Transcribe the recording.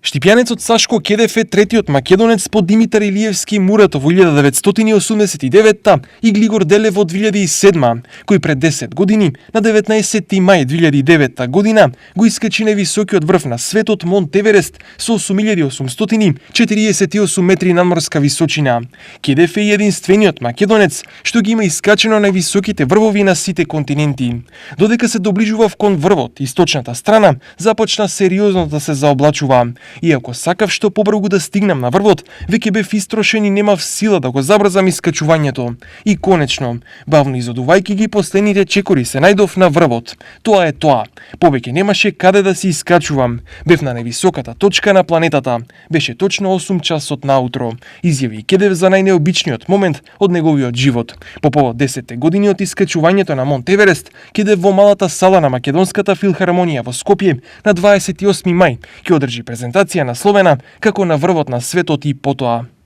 Штипјанецот Сашко Кедев е третиот македонец по Димитар Илиевски Муратов во 1989 и Глигор Делев во 2007, кој пред 10 години, на 19 мај 2009 година, го искачи највисокиот врв на светот Монт Еверест со 8848 метри надморска височина. Кедев е единствениот македонец што ги има искачено највисоките врвови на сите континенти. Додека се доближував кон врвот, источната страна започна сериозно да се заоблачува. Иако сакав што побрзо да стигнам на врвот, веќе бев истрошен и немав сила да го забрзам искачувањето. И конечно, бавно изодувајќи ги последните чекори се најдов на врвот. Тоа е тоа. Повеќе немаше каде да се искачувам. Бев на највисоката точка на планетата. Беше точно 8 часот наутро. Изјави Кедев за најнеобичниот момент од неговиот живот. По повод 10 години од искачувањето на Монт Еверест, Кедев во малата сала на Македонската филхармонија во Скопје на 28 мај ќе одржи презентација насловена како на врвот на светот и потоа.